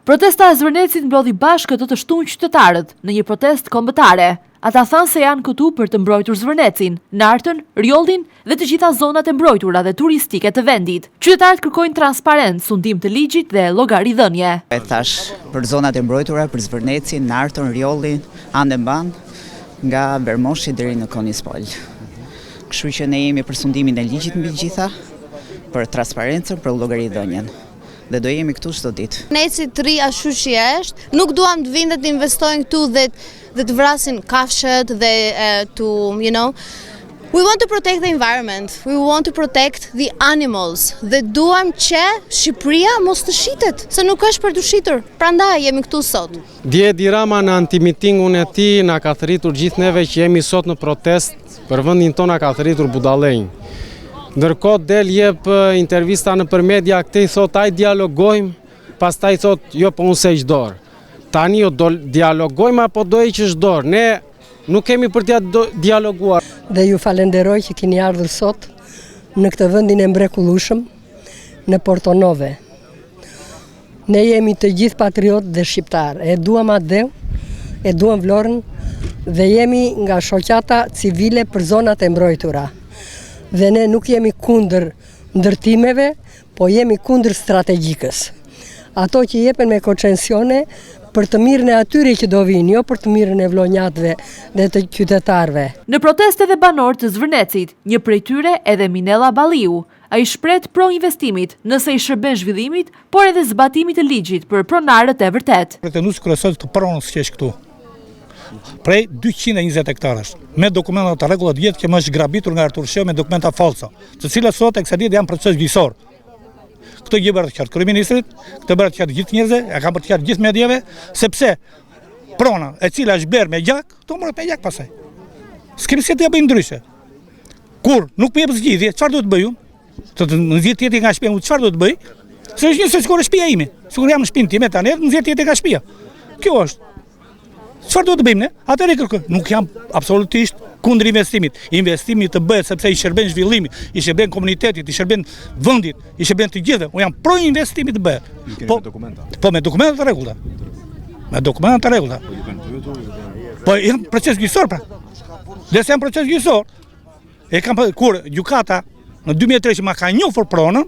Protesta e Zvërnecit mblodhi bashkë këtë të shtunë qytetarët në një protestë kombëtare. Ata thanë se janë këtu për të mbrojtur Zvërnecin, Nartën, Riollin dhe të gjitha zonat e mbrojtura dhe turistike të vendit. Qytetarët kërkojnë transparencë, sundim të ligjit dhe llogaridhënie. E thashë për zonat e mbrojtura, për Zvërnecin, Nartën, Riollin, anë e mbanë, nga Vermoshi deri në Konispol. Kështu që ne jemi për sundimin e ligjit mbi të gjitha, për transparencën, për llogaridhënien. Dhe do jemi këtu çdo ditë. Zvërneci të rri ashtu si është, nuk duam të vinë dhe të investojnë këtu dhe dhe të vrasin kafshët dhe to, you know, We want to protect the environment, we want to protect the animals dhe duam që Shqipëria mos të shitet, se nuk është për të shitur. Prandaj jemi këtu sot. Dje Edi Rama në antimitingun e tij na ka thërritur gjithë neve që jemi sot në protestë për vendin tonë na ka thërritur budallenj. Ndërkohë del jep intervista nëpër media këtej thotë aj dialogojmë, pastaj thotë jo po unë s'heq dorë. Tani jo do dialogojmë apo do heqësh dorë? Ne nuk kemi për t'ia dialoguar. Dhe ju falenderoj që keni ardhur sot në këtë vendin e mrekullueshëm në Porto Nove. Ne jemi të gjithë patriotë dhe shqiptarë. E duam atdheun, e duam Vlorën dhe jemi nga shoqata civile për zonat e mbrojtura. Dhe ne nuk jemi kundër ndërtimeve, po jemi kundër strategjikës. Ato që jepen me koncensione për të mirën e atyre që do vinë, jo për të mirën e vlonjatëve dhe të qytetarëve. Në protestë edhe banorë të Zvërnecit, një prej tyre edhe Minella Balliu. Ai shprehet pro investimit, nëse i shërben zhvillimit, por edhe zbatimit të ligjit për pronarët e vërtetë. Pretendues kryesor të pronës që është këtu, prej 220 hektarësh, me dokumenta të rregullta të gjithë që më është grabitur nga Artur Shehu me dokumenta falso, të cilat sot e kësaj dite janë proces gjyqësor. Këtë gjë bërë të qartë kryeministrit, këtë bërë të qartë gjithë njerëzve, e kam bërë të qartë gjithë mediave, sepse prona e cila është blerë me gjak, të mbrohet me gjak pastaj. S'kemi si t'ia bëjmë ndryshe. Kur nuk më jep zgjidhje, çfarë duhet të bëj unë? Të të nxjerr tjetri nga shtëpia, unë çfarë duhet të bëj? Se është njësoj sikur shtëpia ime. Sikur jam në shtëpinë time tani, të nxjerr tjetri nga shtëpia. Kjo është. Çfarë duhet të bëjmë ne? Atëherë kërkoj. Nuk jam absolutisht kundër investimit. Investimi të bëhet sepse i shërben zhvillimit, i shërben komunitetit, i shërben vendit, i shërben të gjithëve. Unë jam pro investimit të bëhet. Po, me dokumenta. Po me dokumenta të rregullta. Me dokumenta të rregullta. Po ju kanë pyetur? Po jam proces gjyqësor pra. Dhe se jam proces gjyqësor. E kam kur gjykata në 2003 ma ka njohur pronën,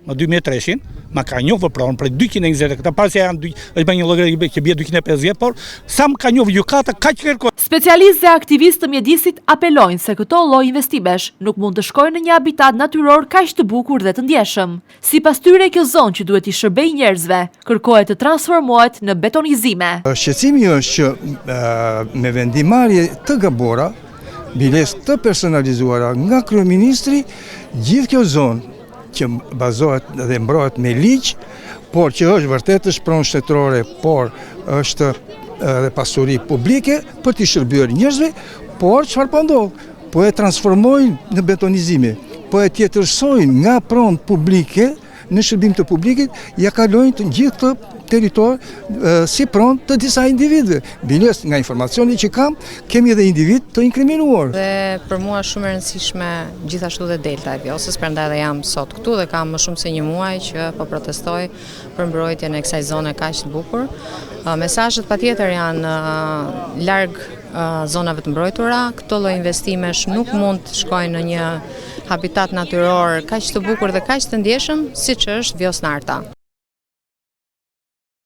në 2003-shin, ma ka njohur pronën prej 220 këta para se janë dy, është bërë një llogari që bie 250, por sa më ka njohur gjykata kaq kërkoj. Specialistë dhe aktivistë të mjedisit apelojnë se këto lloj investimesh nuk mund të shkojnë në një habitat natyror kaq të bukur dhe të ndjeshëm. Sipas tyre kjo zonë që duhet t'i shërbejë njerëzve, kërkohet të transformohet në betonizime. Shqetësimi është që me vendimmarrje të gabuara, biles të personalizuara nga kryeministri, gjithë kjo zonë që bazohet dhe mbrohet me ligj, por që është vërtet është pronë shtetërore, por është edhe pasuri publike për t'i shërbyer njerëzve, por çfarë po ndodh? Po e transformojnë në betonizime, po e tjetërsojnë nga pronë publike në shërbim të publikit, ja kalojnë të gjithë këtë territor si pronë të disa individëve. Biles nga informacioni që kam, kemi edhe individë të inkriminuar. Dhe për mua shumë e rëndësishme gjithashtu dhe delta e Vjosës, prandaj dhe jam sot këtu dhe kam më shumë se një muaj që po protestoj për mbrojtjen e kësaj zone kaq të bukur. Mesazhet patjetër janë larg zonave të mbrojtura, këto lloj investimesh nuk mund të shkojnë në një habitat natyror kaq të bukur dhe kaq të ndjeshëm siç është Vjosë Narta.